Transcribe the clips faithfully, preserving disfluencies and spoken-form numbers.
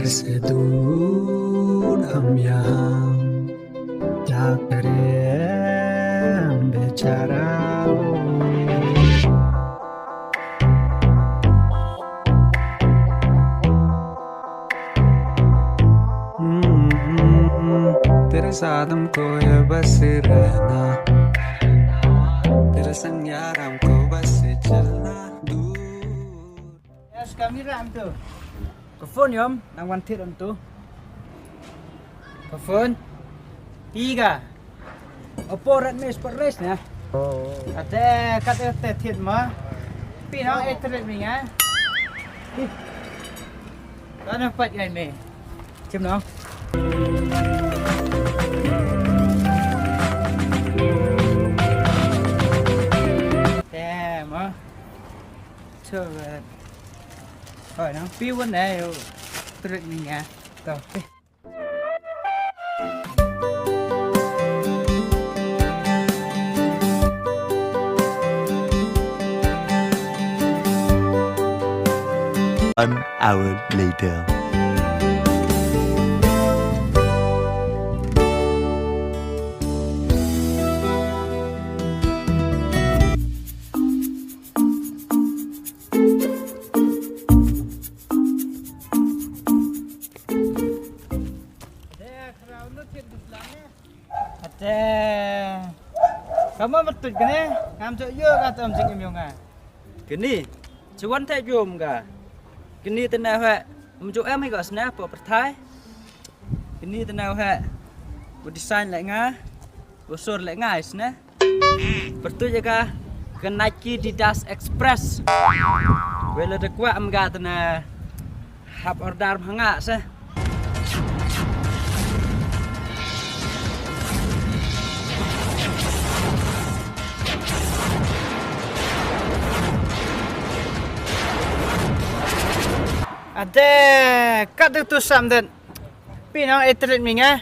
Se dur ham ya ham, tak rem bechara. Hmm, tere saath humko ye bas rehna, tere sang yaar humko bas chalna dur. Yes, kami ram tu. Ka phone yom, nang wan thied wan tu. Ka phone. Tiga. Oppo Redmi Sport Race na. Ate, kat te thied ma. Pi nong e thied mi nga. Ih. Ka na pat ngai me. Chim nong. Te ma. Chơ, eh, hoi nang pi wan ne, yo, trek ni nga. To, pi. One hour later. Ate. Kamu betul kene? Ngam jooh yoh ka tam jing im yong nga. Kini. Chuan te jom ka. Kini te na he. Mu jooh em hi ka sne po perthai. Kini te na he. Bu design le nga. Bu sur le nga sne. Pertu ya ka, ka Nike Adidas Express. Wela da kwah am ka tena hap order manga se. Ade, kat tu sam den. Pi nong e tret mi nga.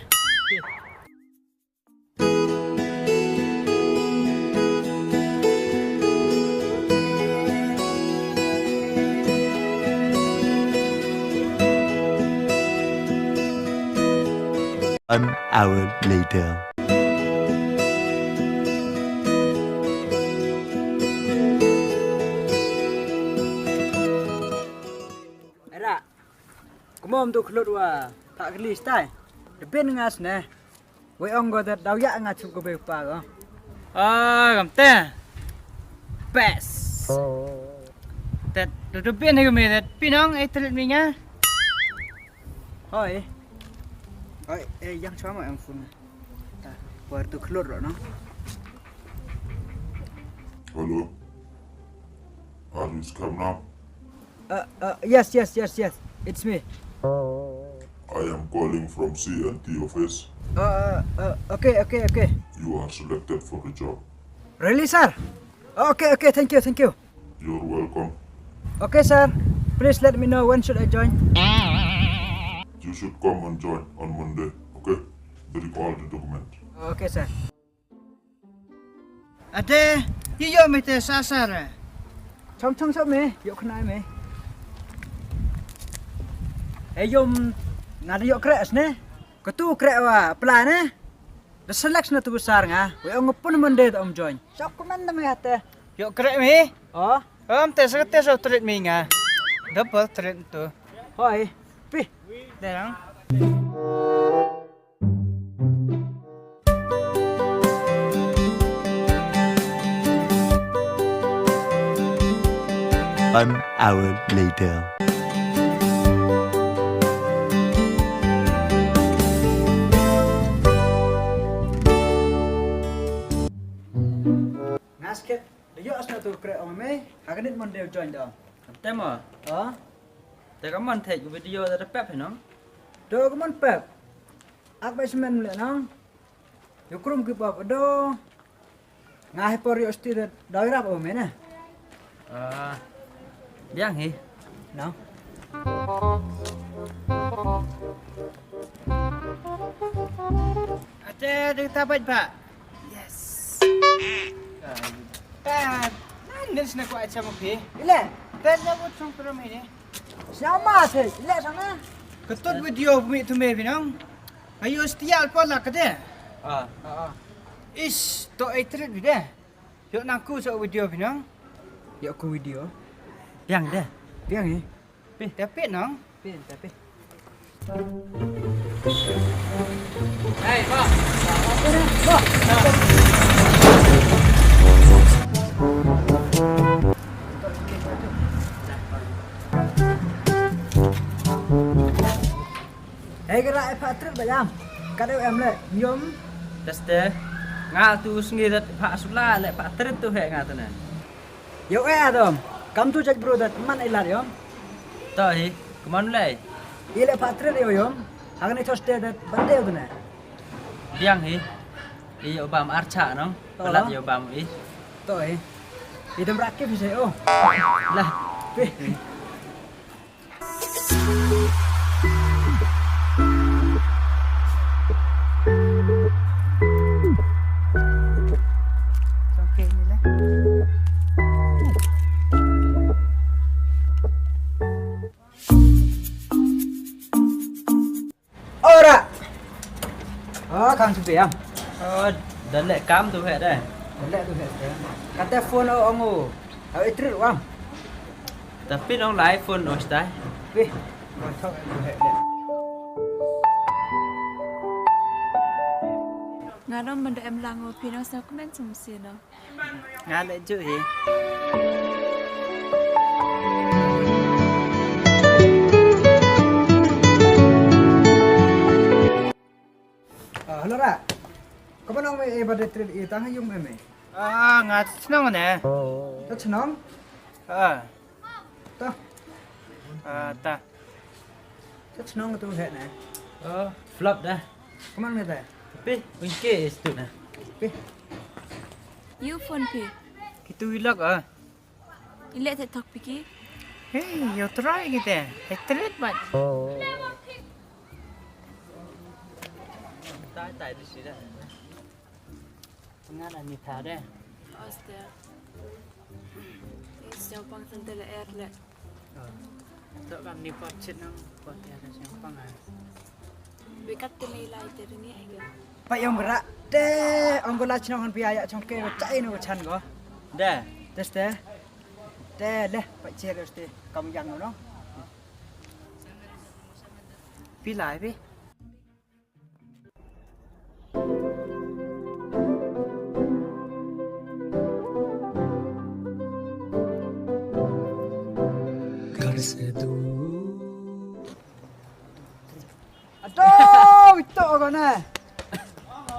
One hour later. Era, kumom tu khlut wa, tak glis tai. Depend ngas ne. Wei ong ko da daw ya nga chup ko be pa ko. Ah, kam te. Best. Tet, du du pin hi ko me tet. Pi nong e tret mi nga. Hoi. Hoi, e, yang chwa mo yang phone. Ta, por tu khlur ro, no? Hello. Are you scam now? Uh, uh, yes, yes, yes, yes. It's me. I am calling from C and T office. Uh, uh, uh, okay, okay, okay. You are selected for the job. Really, sir? Okay, okay, thank you, thank you. You're welcome. Okay, sir. Please let me know when should I join. You should come and join on Monday, okay? Bring all the document. Okay, sir. Ade, i yoh me te sa sar. Chong chong chong me, yoh khnai me. E yom, nga da yoh kreh sne. Katu kreh wa pla ne. Da select na tu sar nga. Wei ong pun Monday da om join. Chok kuman da me ate. Yoh kreh me. Oh. Om te sa te so tret mi nga. Double tret tu. Hoi. Pi. Derang. One hour later. Ngas khet, da yoh sna tu kreh ong me, ha ka nit Monday join da. Te mo? Ha? Te ka mon thej video da da pep hi nong? Do ka mon pep. Ak ba semen le nong. Yo krum ki pop do. Nga he por yo sti da doi rap o me ne. Ah, biang hi. No. Ate ding ta bait ba. Yes. Ta, nan nin sna ko acha mo phi. Ile. Ta ja wo chung pram hi ne. Siapa sih? Ile sana. Katut video mi tu me binong. Ayu setial pala kade. Ah. Is to etrit bide. Yo nangku so video binong. Yo ku video. Yang de. Yang eh. Pi, tapi nong. Pi, tapi. Hey, ba. Ba. Hey, kara e pha trip ba yam. Ka deu em le, yom. Teste. Nga tu sngi dat pha sula le pha trip tu he nga tu ne. Yo e Adam. Kam tu jaj bro dat man e lar yom. To hi, kaman le. I le pha trip yo yom. Hagani Thursday dat bande tu ne. Biang hi. I yo bam archa nong. To. Palat yo bam i. To hi. I dem rakip hi se o. Lah. Pi. Ora. Oh, khang chu biang. Oh, da le kam tu he de. Da le tu he de. Kate phone o ongu. Au itrit wam. Tapi nong lai phone o stai. Pi. Wa thok tu he de. Nga dong manda em lang o phi nong sa comment sum si no. Nga le ju hi. Ah, hello ra. Kaman ong me e ba de trip e tang yung me me. Ah, nga chnong ne. Ta chnong? Ah. Ta. Ah, ta. Ta chnong tu he ne. Oh, flop da. Kaman me ta. Pi, unke is tu na. Pi. You phone pi. Kitu ilak ah. Ile te thok piki. Hey, yo try kite. Hey, telit bat. Tai tai di sida. Nga na ni tha de. Oste. Is jong pang tante le er le. To kam ni pop chit nang pop ya da jong pang ai. Bikat te ni lai te ni ai ga. Pa yong ra te ong ko la chnong han pia ya chong ke chai no chan ko. De. Teste. Te le pa che le ste kam yang no. Pi lai pi. घर से दूर। Aduh, itu ko na.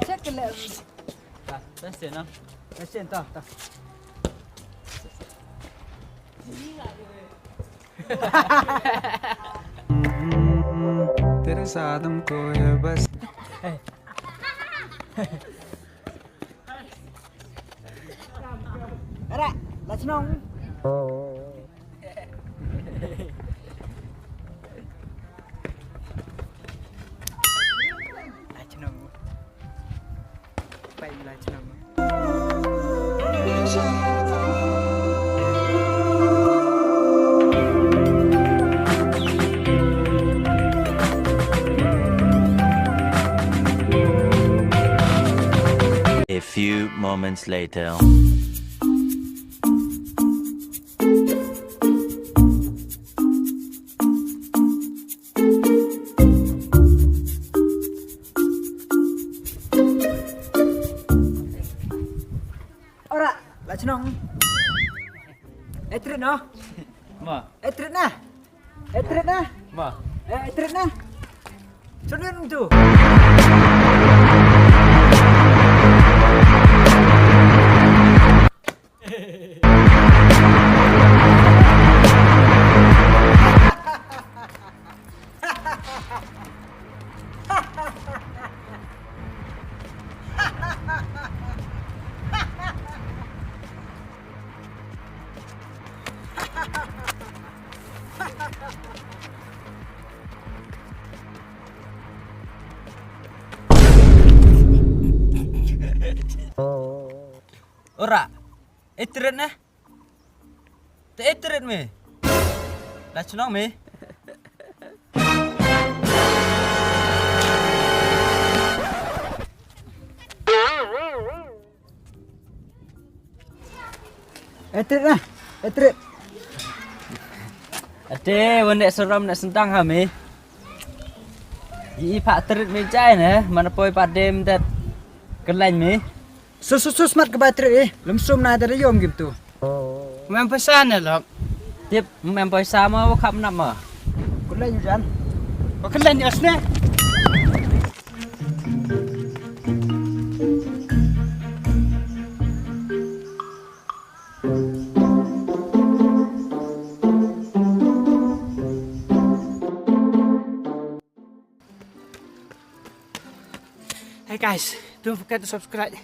Check le. Ta, ta sen na. Ta sen ta, ta. तेरे साथ हमको है बस। Ara, la chnong. La chnong. Pai la chnong. A few moments later. Ora, la chnong. Etrit no? Ma. Etrit na. Etrit na. Ma. Eh, etrit na. Chonun tu. Ora, etrit na. Te etrit me. La chnong me. Etrit na, etrit. Ate, wan ne saram ne sentang ha mi. Yi pa trit mi jai ne, mana poi pa dem det. Kelain mi. Sus, sus, sus, mat ka ba trit eh. Lem sum na da yom gim tu. Mem paisa ne lok. Tip, mem paisa ma, wa khap nap ma. Kelain jan. Wa kelain jas ne. Hey guys, don't forget to subscribe.